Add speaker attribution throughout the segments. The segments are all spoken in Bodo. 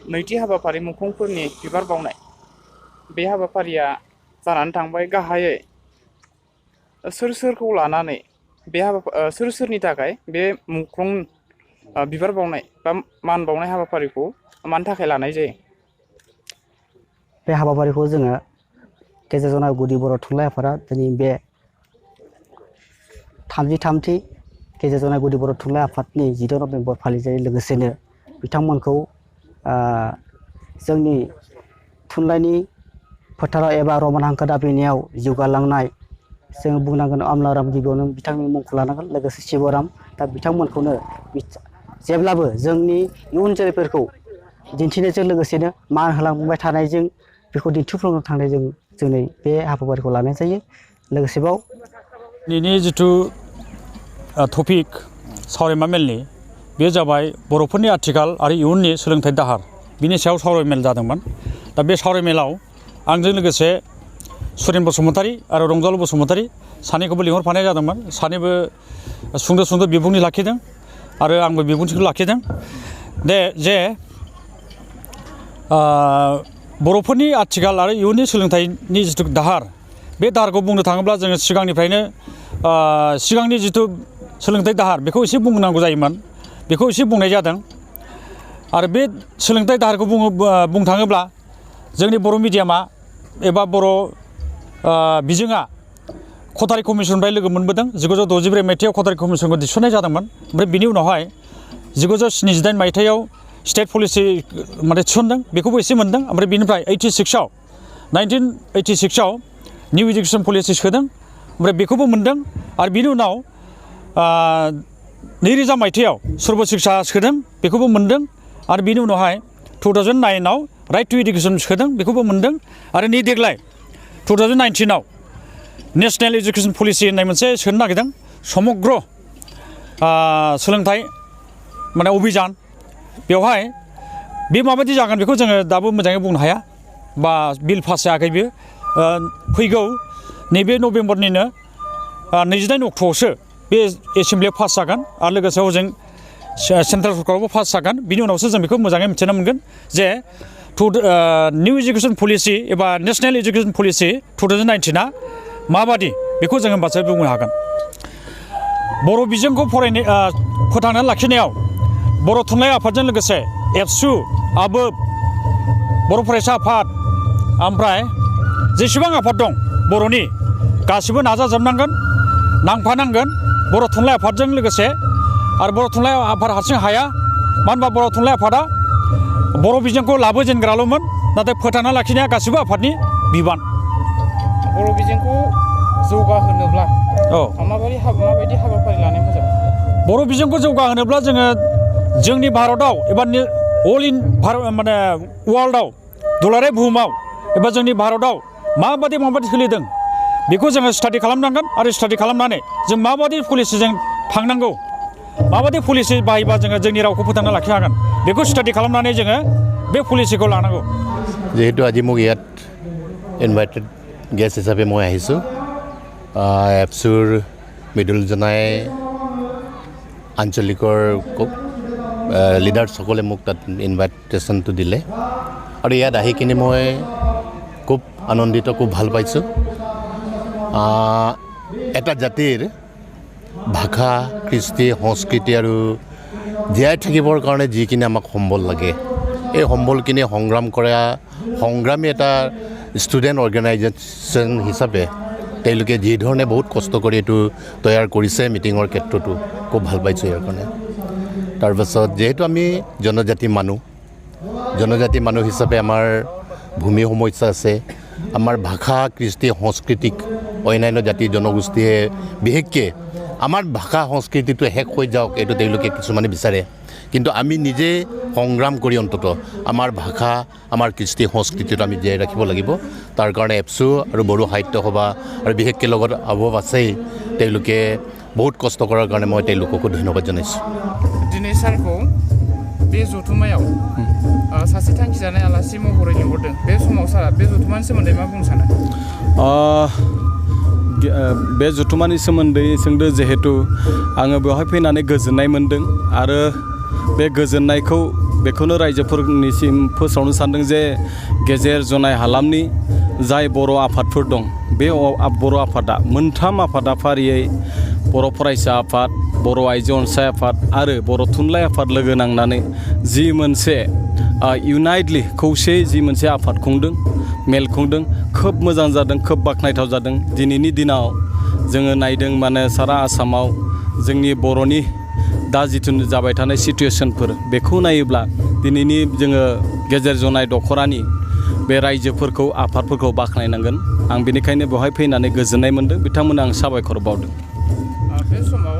Speaker 1: नैथि हाबाफारि मुंख्लंफोरनि बिबार बावनाय बे हाबाफारिया जानानै थांबाय। गाहायै सोर सोरखौ लानानै बे सोर सोरनि थाखाय बे मुंख्लं बिबार बावनाय बा मान बावनाय हाबाफारिखौ मानि थाखाय लानाय जायो?
Speaker 2: बे हाबाफारिखौ जोङो गेजेर जनाय गुदि बर' थुनलाइ आफादा दिनै बे 33थि गेजेर जनाय गुदि बर' थुनलाइ आफादनि 16 नभेम्बर फालिथाय लोगोसेनो बिथांमोनखौ जोंनि थुनलाइनि फोथाराव एबा रमान हांखो दाबिनायाव जौगालांनाय जों बुंनांगोन अमलाराम गिबियावनो बिथांनि मुंखौ लानांगोन लोगोसे शिवराम दा बिथांमोनखौनो जेब्लाबो जोंनि इयुन जोलैफोरखौ दिन्थिनायजों लोगोसेनो मान होलांबाय थानायजों बेखौ दिन्थिफुंनो थांनायजों जोंनि बे हाबाफारिखौ लानाय जायो। लोगोसेबाव
Speaker 3: दिनैनि जिथु टपिक सावरायमा मेलनि बे जाबाय बर'फोरनि आथिखाल आरो इयुननि सोलोंथाइ दाहार बिनि सायाव सावरायमेल जादोंमोन। दा बे सावरायमेलाव आंजों लोगोसे सुरेन बसुमतारी आरो रंजालु बसुमतारी सानैखौबो लिंहरफानाय जादोंमोन। सानैबो सुंद' सुंद' बिबुंथि लाखिदों आरो आंबो बिबुंथिखौ लाखिदों जे बर'फोरनि आथिखाल आरो इयुननि सोलोंथाइनि जिथु दाहार बे दाहारखौ बुंनो थाङोब्ला जोङो सिगांनिफ्रायनो सिगांनि जिथु सोलोंथाइ दाहार बेखौ एसे बुंनांगौ जायोमोन, बेखौ एसे बुंनाय जादों। आरो बे सोलोंथाइ दाहारखौ बुंनो थाङोब्ला जोंनि बर' मिडियामा एबा बर' बिजोङा कटारि कमिसननिफ्राय लोगो मोनबोदों। 1964 मायथाइयाव कटारि कमिसनखौ थिसननाय जादोंमोन। ओमफ्राय बिनि उनावहाय 1978 मायथाइयाव स्टेट पलिसि माने थिसनदों, बेखौबो एसे मोनदों। ओमफ्राय बिनिफ्राय 1986आव निउ इडुकेसन पलिसि सोदों, ओमफ्राय बेखौबो मोनदों। आरो बिनि उनाव 2000 मायथाइयाव सर्व शिक्षा सोदों, बेखौबो मोनदों। आरो बिनि उनावहाय 2009आव राइट टु इडुकेसन सोदों, बेखौबो मोनदों। आरो नै देग्लाय 2019आव नेशनेल इडुकेसन पलिसि होननाय मोनसे सोनो नागिरदों, समग्र सोलोंथाइ माने अभियान। बेवहाय बे माबायदि जागोन बेखौ जोङो दाबो मोजाङै बुंनो हाया बा बिल पास जायाखै बेयो। फैगौ नैबे नभेम्बरनिनो 29 अक्ट'आवसो बे एसेमब्लियाव पास जागोन आरो लोगोसे हजों सेन्ट्रेल सरकारावबो पास जागोन। बिनि उनावसो जों बेखौ मोजाङै मिथिनो मोनगोन जे निउ इडुकेसन पलिसि एबा नेशनेल इडुकेसन पलिसि 2019आ माबादि, बेखौ जों होमबासो बुंनो हागोन। बर' बिजोंखौ फोथांनानै लाखिनायाव बर' थुनलाइ आफादजों लोगोसे एबसु, आबोब, बर' फरायसा आफाद, ओमफ्राय जेसेबां आफाद दं बर'नि गासिबो नाजाजोबनांगोन, नांफानांगोन बर' थुनलाइ आफादजों लोगोसे। आरो बर' थुनलाइ आफाद हारसिं हाया, मानो होनबा बर' थुनलाइ आफादा बर' बिजोंखौ लाबोजेनग्राल'मोन, नाथाय फोथांना लाखिनाया गासिबो आफादनि बिबान।
Speaker 1: बर' बिजोंखौ जौगाहोनोब्ला माबायदि हाबाफारि लानाय मोजां?
Speaker 3: बर' बिजोंखौ जौगाहोनोब्ला जोङो जोंनि भारतआव एबा अल इन भारत माने वर्ल्डआव दुलाराय बुहुमाव एबा जोंनि भारतआव माबादि सोलिदों बेखौ जोङो स्टाडि खालामनांगोन। आरो स्टाडि खालामनानै जों माबादि पलिसिजों थांनांगौ, माबादि पलिसि बाहायबा जोङो जोंनि रावखौ फोथांना लाखिनो हागोन, बेखौ स्टाडि खालामनानै जोङो बे पलिसिखौ लानांगौ।
Speaker 4: जिहेतु আজি মোক ইয়াত ইনভাইটেড গেষ্ট হিচাপে মই আহিছোঁ, এপছুৰ মৃদুল জনাই আঞ্চলিকৰ লিডাৰ্ছসকলে মোক তাত ইনভাইটেশ্যনটো দিলে আৰু ইয়াত আহি কিনে মই খুব আনন্দিত, খুব ভাল পাইছোঁ। এটা জাতিৰ ভাষা, কৃষ্টি, সংস্কৃতি আৰু জীয়াই থাকিবৰ কাৰণে যিখিনি আমাক সম্বল লাগে, এই সম্বলখিনি সংগ্ৰাম কৰা সংগ্ৰামী এটা ষ্টুডেণ্ট অৰ্গেনাইজেশ্যন হিচাপে তেওঁলোকে যি ধৰণে বহুত কষ্ট কৰি এইটো তৈয়াৰ কৰিছে মিটিঙৰ ক্ষেত্ৰতো খুব ভাল পাইছোঁ ইয়াৰ কাৰণে। তাৰপাছত যিহেতু আমি জনজাতি মানুহ হিচাপে আমাৰ ভূমি সমস্যা আছে, আমাৰ ভাষা, কৃষ্টি, সংস্কৃতিক অন্যান্য জাতি জনগোষ্ঠীয়ে বিশেষকৈ আমাৰ ভাষা সংস্কৃতিটো শেষ হৈ যাওক এইটো তেওঁলোকে কিছুমানে বিচাৰে। কিন্তু আমি নিজে সংগ্ৰাম কৰি অন্তত আমাৰ ভাষা, আমাৰ কৃষ্টি সংস্কৃতিটো আমি জীয়াই ৰাখিব লাগিব। তাৰ কাৰণে এপছু আৰু বড়ো সাহিত্য সভা আৰু বিশেষকৈ লগত আবব আছেই, তেওঁলোকে बहुत कष्ट करार कारणे मैं तेलुगुखौ धन्यवाद जानायसु।
Speaker 1: दिनै सारखौ बे जथुमायाव सासे थांखि जानाय आलासि महरै लिंहरदों। बे समाव सारा बे जथुमानि सोमोन्दै मा बुंनो सानो?
Speaker 5: बे जथुमानि सोमोन्दै सोंदों जिहेतु आङो बेवहाय फैनानै गोजोननाय मोनदों आरो बे गोजोननायखौ बेखौनो रायजोफोरनिसिम फोसावनो सानदों जे गेजेर जनाय हालामनि जाय बर' आफादफोर दं बे बर' आफादा मोनथाम आफादा फारियै बर' फरायसा आफाद, बर' आइजो अनसाय आफाद आरो बर' थुनलाइ आफाद लोगो नांनानै जि मोनसे इउनाइटलि खौसेयै जि मोनसे आफाद खुंदों, मेल खुंदों, खोब मोजां जादों, खोब बाख्नायथाव जादों। दिनैनि दिनाव जोङो नायदों माने सारा आसामाव जोंनि बर'नि दा जिथु जाबाय थानाय सिटुएसनफोर बेखौ नायोब्ला दिनैनि जोङो गेजेर जनाय दख'रानि बे रायजोफोरखौ आफादफोरखौ बाख्नायनांगोन। आं बेनिखायनो बेवहाय फैनानै गोजोननाय मोन्दों, बिथांमोननो आं साबायखर बावदों।
Speaker 1: बे समाव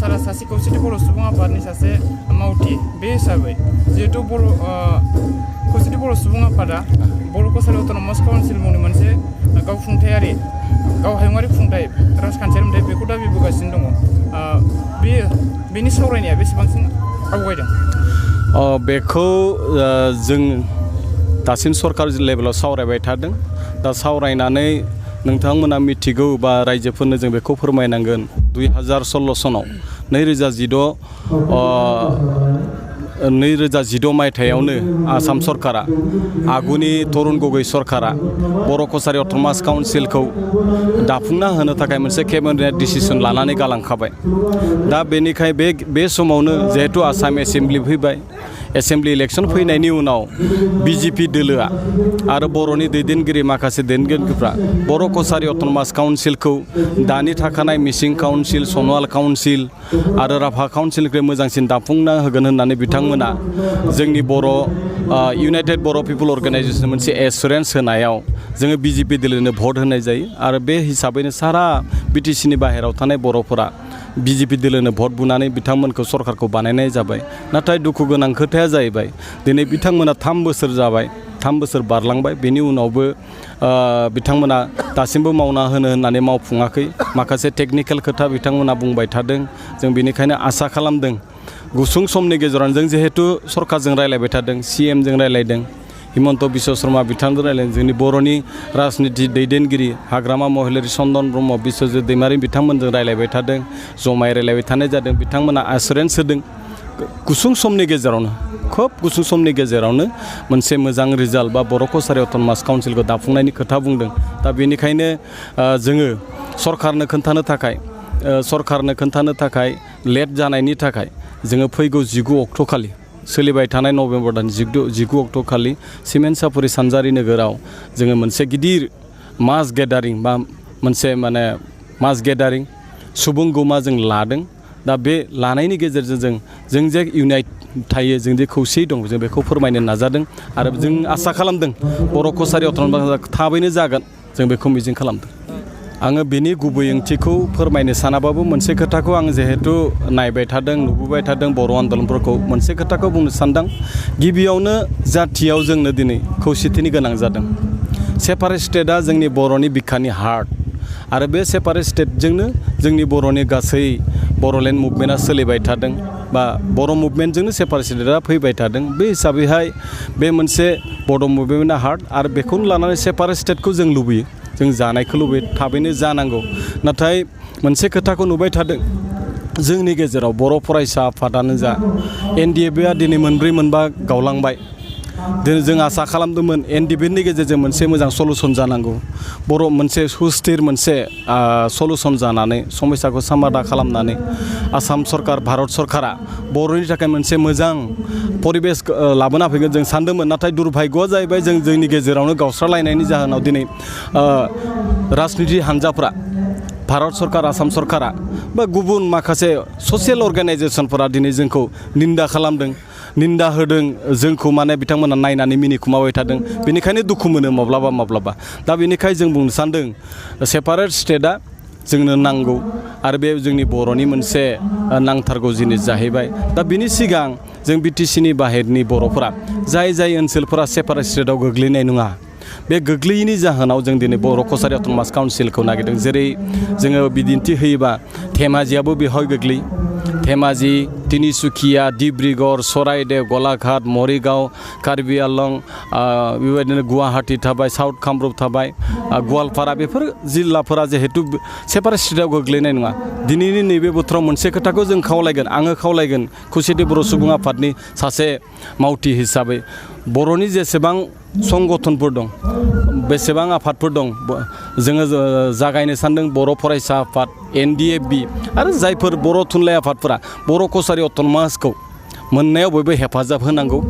Speaker 1: सारा सासे खौसेथि बर' सुबुं आफादनि सासे मावथि बे हिसाबै जिहेतु खौसेथि बर' सुबुं आफादा बर' कसारि अट'नमास काउन्सिल मुंनि मोनसे गावखुंथायारि गाव हायुङारि खुंथाय राजखान्थियारि मोनथाय बेखौ दाबिबोगासिनो दङ। बेनि सावरायनाया बेसेबांसिम आवगायदों?
Speaker 5: बेखौ जों दासिम सरकार लेभेलाव सावरायबाय थादों। दा सावरायनानै नोंथांमोना मिथिगौ बा रायजोफोरनो जों बेखौ फोरमायनांगोन 2016 सनाव 2016 मायथाइयावनो आसाम सरकारा आगुनि तरुण गगৈ सरकारा बर' कसारि अट'नमास काउन्सिलखौ दाफुंना होनो थाखाय मोनसे केबिनेट डिसिसन लानानै गालांखाबाय। दा बेनिखाय बे समावनो जिहेतु आसाम एसेम्ब्लि फैबाय, एसेम्ब्लि इलेक्सन फैनायनि उनाव बिजेपि दोलोआ आरो बर'नि दैदेनगिरि माखासे दैदेनगिरिफ्रा बर' कसारि अट'नमास काउन्सिलखौ दानि थाखानाय मिसिं काउन्सिल, सनवाल काउन्सिल आरो राभा काउन्सिलनिख्रुइ मोजांसिन दाफुंना होगोन होननानै बिथांमोना जोंनि बर' इउनाइटेड बर' पिपल अर्गेनाइजेसन मोनसे एसुरेन्स होनायाव जोङो बिजेपि दोलोनो भट होनाय जायो आरो बे हिसाबैनो सारा बिटिसिनि बाहेरायाव थानाय बर'फोरा बिजेपि दोलोनो भट बुनानै बिथांमोनखौ सरकारखौ बानायनाय जाबाय। नाथाय दुखु गोनां खोथाया जाहैबाय दिनै बिथांमोना 3 बोसोर जाबाय, 3 बोसोर बारलांबाय, बेनि उनावबो बिथांमोना दासिमबो मावना होनो होननानै मावफुङाखै। माखासे टेकनिकेल खोथा बिथांमोना बुंबाय थादों। जों बेनिखायनो आसा खालामदों गुसुं समनि गेजेरावनो जों जिहेतु सरकारजों रायलायबाय थादों, CMजों रायलायदों, हिमन्त बिश्व शर्मा बिथांजों रायलायदों, जोंनि बर'नि राजनिथि दैदेनगिरि हाग्रामा महिलारि चन्दन ब्रह्म, बिश्वजित दैमारि बिथांमोनजों रायलायबाय थादों, जमायै रायलायबाय थानाय जादों। बिथांमोना एसुरेन्स होदों गुसुं समनि गेजेरावनो, खोब गुसुं समनि गेजेरावनो मोनसे मोजां रिजाल्ट बा बर' कसारि अट'नमास काउन्सिलखौ दाफुंनायनि खोथा बुंदों। दा बेनिखायनो जोङो सरकारनो खोन्थानो थाखाय लेट जानायनि थाखाय जोङो फैगौ 19 अक्ट'खालि सोलिबाय थानाय नभेम्बर दान 19 अक्ट'खालि सिमेन्ट सापरि सानजारि नोगोराव जोङो मोनसे गिदिर मास गेदारिं बा मोनसे मास गेदारिं सुबुं गौमा जों लादों। दा बे लानायनि गेजेरजों जों जे इउनाइट थायो, जों जे खौसेयै दं, जों बेखौ फोरमायनो नाजादों आरो जों आसा खालामदों बर' कसारि अट'नमास थाबैनो जागोन, जों बेखौ मिजिं खालामदों। आङो बेनि गुबै ओंथिखौ फोरमायनो सानाबाबो मोनसे खोथाखौ आं जिहेतु नायबाय थादों, नुबोबाय थादों बर' आन्दलनफोरखौ, मोनसे खोथाखौ बुंनो सानदों। गिबियावनो जाथियाव जोंनो दिनै खौसेथिनि गोनां जादों। सेपारेट स्टेटआ जोंनि बर'नि बिखानि हार्ट आरो बे सेपारेट स्टेटजोंनो जोंनि बर'नि गासै बर'लेण्ड मुभमेन्टआ सोलिबाय थादों बा बर' मुभमेन्टजोंनो सेपारेट स्टेटआ फैबाय थादों। बे हिसाबैहाय बे मोनसे बड' मुभमेन्टआ हार्ट आरो बेखौनो लानानै सेपारेट स्टेटखौ जों लुबैयो, जों जानायखौ लुबैयो, थाबैनो जानांगौ। नाथाय मोनसे खोथाखौ नुबाय थादों जोंनि गेजेराव बर' फरायसा आफादानो जा NDFBआ दिनै 4-5 गावलांबाय। दिनै जों आसा खालामदोंमोन NDFBनि गेजेरजों मोनसे मोजां सलुसन जानांगौ, बर' मोनसे सुस्थिर मोनसे सलुसन जानानै समस्याखौ समाधान खालामनानै आसाम सरकार, भारत सरकारा बर'नि थाखाय मोनसे मोजां परिबेस लाबोना फैगोन जों सानदोंमोन। नाथाय दुर्भाग्यआ जाहैबाय जोंनि गेजेरावनो गावस्रालायनायनि जाहोनाव दिनै राजनिथि हान्जाफ्रा, भारत सरकार, आसाम सरकारा बा गुबुन माखासे ससियेल अर्गानाइजेसनफोरा दिनै जोंखौ निन्दा खालामदों, निन्दा होदों, जोंखौ बिथांमोना नायनानै मिनिखुमाबाय थादों। बेनिखायनो दुखु मोनो माब्लाबा। दा बेनिखायनो जों बुंनो सानदों सेपारेट स्टेटआ जोंनो नांगौ आरो बे जोंनि बर'नि मोनसे नांथारगौ जिनिस जाहैबाय। दा बिनि सिगां जों BTCनि बाहेरनि बर'फोरा जाय ओनसोलफोरा सेपारेट स्टेटआव गोग्लैनाय नङा, बे गोग्लैयैनि जाहोनाव जों दिनै बर' कसारि अट'नमास काउन्सिलखौ नागिरदों। जेरै जोङो बिदिन्थि होयोबा धेमाजियाबो बेवहाय गोग्लैयो, धेमाजि तिनिसुकिया डिब्रुगड़ सराइदेव गलाघाट मरिगाव कार्बि आलं बेबायदिनो गुवाहाटी थाबाय साउथ कामरुप थाबाय गवालपारा बेफोर जिल्लाफोरा जिहेतु सेपारेट स्टेटआव गोग्लैनाय नङा दिनैनि नैबे बोथोराव मोनसे खोथाखौ जों खावलायगोन आङो खावलायगोन खौसेथि बर' सुबुं आफादनि सासे मावथि हिसाबै बर'नि जेसेबां संगठनफोर दं बेसेबां आफादफोर दं जोङो जागायनो सानदों बर' फरायसा आफाद NDFB आरो जायफोर बर' थुनलाइ आफादफोरा बर' कसारि अट'नमासखौ मोननायाव बयबो हेफाजाब होनांगौ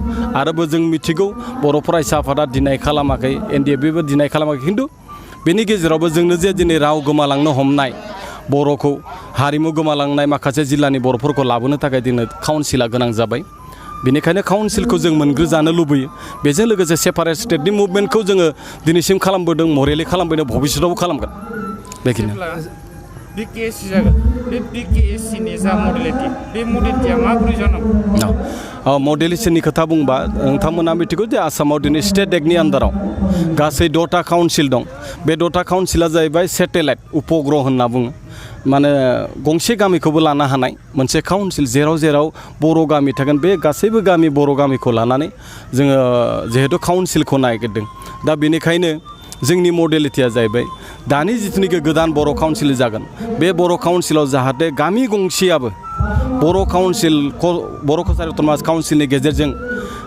Speaker 5: आरोबो जों मिथिगौ बर' फरायसा आफादा दिनाय खालामाखै NDFBबो दिनाय खालामाखै खिन्थु बेनि गेजेरावबो जोंनो जे दिनै राव गोमालांनो हमनाय बर'खौ हारिमु गोमालांनाय माखासे जिल्लानि बर'फोरखौ लाबोनो थाखाय दिनै काउन्सिला गोनां जाबाय बेनिखायनो काउन्सिलखौ जों मोनग्रोजानो लुबैयो बेजों लोगोसे सेपारेट स्टेटनि मुभमेन्टखौ जोङो दिनैसिम खालामबोदों मरेलि खालामबोदों भबिष्यतआवबो खालामगोन बेखिनि
Speaker 1: BKSC जागोन बे BKSCनि जा मडेलिटि बे मडेलिटिया माबोरै जानांगौ
Speaker 5: मडेलिटिनि खोथा बुंबा नोंथांमोना मिथिगौ जे आसामाव दिनै स्टेट एक्टनि आन्दाराव गासै 10टा काउन्सिल दं बे 10टा काउन्सिला जाहैबाय सेटेलाइट उपग्रह होनना बुङो माने गंसे गामिखौबो लानो हानाय मोनसे काउन्सिल जेराव जेराव बर' गामि थागोन बे गासैबो गामि बर' गामिखौ लानानै जोङो जिहेतु काउन्सिलखौ नागिरदों दा बेनिखायनो जोंनि मडेलिटिया जाहैबाय दानि जिथुनिखि गोदान बर' काउन्सिल जागोन बे बर' काउन्सिलाव जाहाथे गामि गंसेयाबो बर' काउन्सिल बर' कसारि अट'नमास काउन्सिलनि गेजेरजों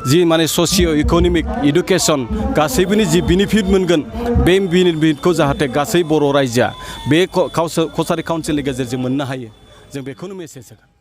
Speaker 5: जि माने ससिय' इक'नमिक इडुकेसन गासैबोनि जि बेनिफिट मोनगोन बे बेनिफिटखौ जाहाथे गासै बर' रायजोआ बे कसारि काउन्सिलनि गेजेरजों मोननो हायो जों बेखौनो मेसेज होगोन